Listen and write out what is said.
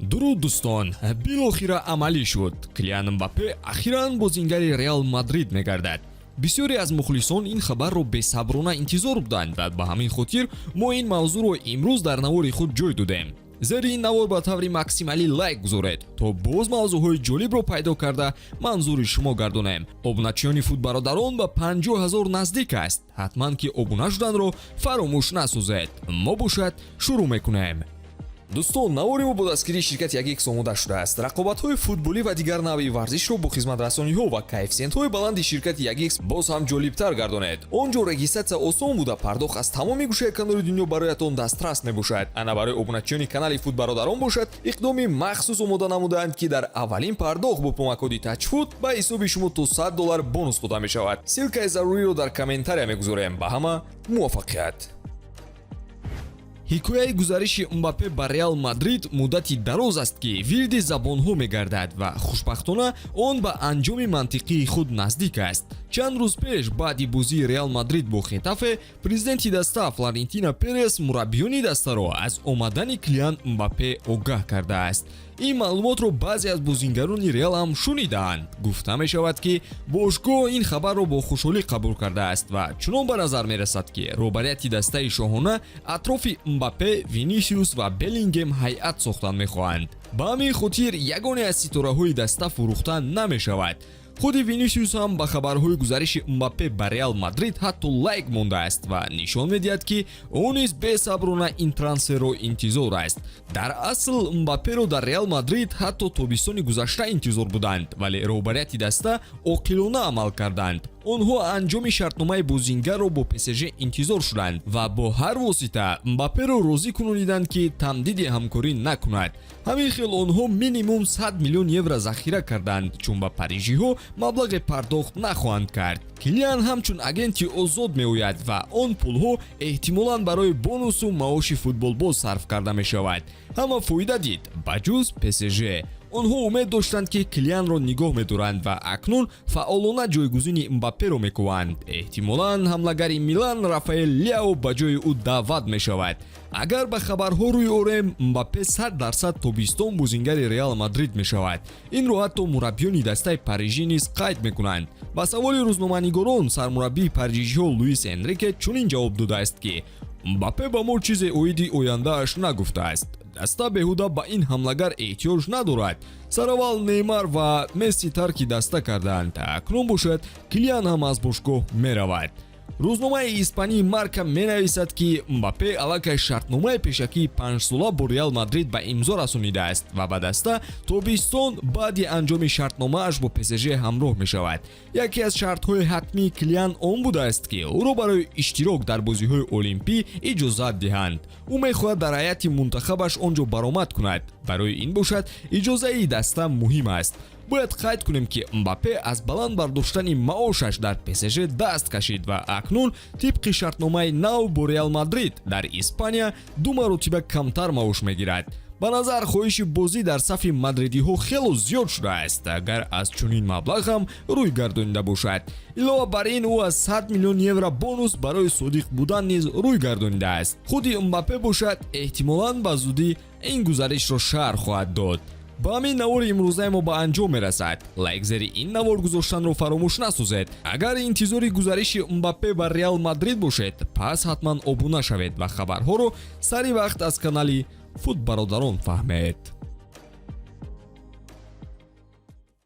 Дуруд, дӯстон! Билохира амалӣ шуд. Килиан Мбаппе ахиран бозингари Реал Мадрид мегардад. Бисёре аз мухлисон ин хабарро бесаброна интизор буданд ва ба ҳамин хотир мо ин мавзӯъро имрӯз дар навори худ ҷой додем. Зери ин навор ба таври максималӣ лайк гузоред, то боз мавзӯъҳои ҷолибро пайдо карда, манзури шумо гардонем. Обуначиёни Футбародарон ба 50 ҳазор наздик аст. Ҳатман ки обуна шуданро фаромӯш насозед. Мо бошад, шурӯъ мекунем. Дӯстон, навори мо бо дастгирии ширкати Ягикс омода шудааст. Рақобатҳои футболӣ ва дигар навъи варзишро бо хизматрасониҳо ва коэффисиентҳои баланди ширкати Ягикс боз ҳам ҷолибтар гардонед. Он ҷо регистратсия осон буда, пардохт аз тамоми гӯшаи канори дунё бароятон дастрас мебошад. Ана барои обуначиёни канали Футбародарон бошад, иқдоми махсус омода намудаанд, ки дар аввалин пардохт бо промокоди ТАЧФУТ ба ҳисоби шумо то 100 доллар бонус дода мешавад. Ссылкаи заруриро дар комментария мегузорем. Ба ҳама муваффақият! Ҳикояи гузариши Мбаппе ба Реал Мадрид муддати дароз аст, ки вирди забонҳо мегардад, ва хушбахтона он ба анҷоми мантиқии худ наздик аст. Чанд рӯз пеш, баъди бозии Реал Мадрид бо Хетафе, президенти даста Флорентино Перес мураббиёни дастаро аз омадани Килиан Мбаппе огаҳ кардааст. Ин маълумотро баъзе аз бозингарони Реал ҳам шунидаанд. Гуфта мешавад, ки бошгоҳ ин хабарро бо хушҳолӣ қабул кардааст ва чунон ба назар мерасад, ки роҳбарияти дастаи шоҳона атрофи Мбаппе, Винисиус ва Беллингем ҳайат сохтан мехоҳанд. Ба ҳамин хотир ягоне аз ситораҳои даста фурӯхта намешавад. Худи Винисиус ҳам ба хабарҳои гузариши Мбаппе ба Реал Мадрид ҳатто лайк мондааст ва нишон медиҳад, ки ӯ низ бесаброна ин трансферро интизор аст. Дар асл Мбапперо дар Реал Мадрид ҳатто тобистони гузашта интизор буданд, вале роҳбарияти даста оқилона амал карданд. Онҳо анҷоми шартномаи бозингарро бо ПСЖ интизор шуданд ва бо ҳар восита Мбапперо розӣ кунониданд, ки тамдиди ҳамкорӣ накунад. Ҳамин хел онҳо минимум 100 миллион евро захира карданд, чун ба парижиҳо маблағе пардохт нахоҳанд кард. Килиан ҳамчун агенти озод меояд ва он пулҳо эҳтимолан барои бонусу маоши футболбоз сарф карда мешавад. Ҳама фоида дид, ба ҷуз ПСЖ. Онҳо умед доштанд, ки Килианро нигоҳ медоранд, ва акнун фаъолона ҷойгузини Мбапперо мекӯванд. Эҳтимолан ҳамлагари Милан Рафаэл Ляо ба ҷои ӯ даъват мешавад. Агар ба хабарҳо рӯй орем, Мбаппе 100% тобистон бозингари Реал Мадрид мешавад. Инро ҳатто мураббиёни дастаи парижӣ низ қайд мекунанд. Ба саволи рӯзноманигорон сармураббии парижиҳо Луис Энрике чунин ҷавоб додааст, ки Мбаппе ба мо чизе оиди ояндааш нагуфтааст. Даста беҳуда ба ин ҳамлагар эҳтиёҷ надорад. Сараввал Неймар ва Месси тарки даста карданд, акнун бошад, Килиан ҳам аз бошгоҳ меравад. Рӯзномаи испании Марка менависад, ки Мбаппе аллакай шартномаи пешакии панҷсола бо Реал Мадрид ба имзо расонидааст ва ба даста тобистон баъди анҷоми шартномааш бо ПСЖ ҳамроҳ мешавад. Яке аз шартҳои ҳатмии Килиан он будааст, ки ӯро барои иштирок дар бозиҳои олимпӣ иҷозат диҳанд. Ӯ мехоҳад дар ҳайати мунтахабаш он ҷо баромад кунад. Барои ин бошад, иҷозаи даста муҳим аст. Бояд қайд кунем, ки Мбаппе аз баланд бардоштани маошаш дар ПСЖ даст кашид ва акнун тибқи шартномаи нав бо Реал Мадрид дар Испания ду маротиба камтар маош мегирад. Ба назар, хоҳиши бозӣ дар сафи мадридиҳо хело зиёд шудааст, агар аз чунин маблағ ҳам рӯй гардонида бошад. Илова бар ин, ӯ аз 100 миллион евро бонус барои содиқ будан низ рӯй гардонидааст. Худи Мбаппе бошад, эҳтимолан ба зудӣ ин гузаришро шарҳ хоҳад дод. Ба ҳамин навори имрӯзаи мо ба анҷом мерасад. Лайк зери ин навор гузоштанро фаромӯш насозед. Агар интизори гузариши Мбаппе ба Реал Мадрид бошед, пас ҳатман обуна шавед ва хабарҳоро сари вақт аз канали Футбародарон фаҳмед.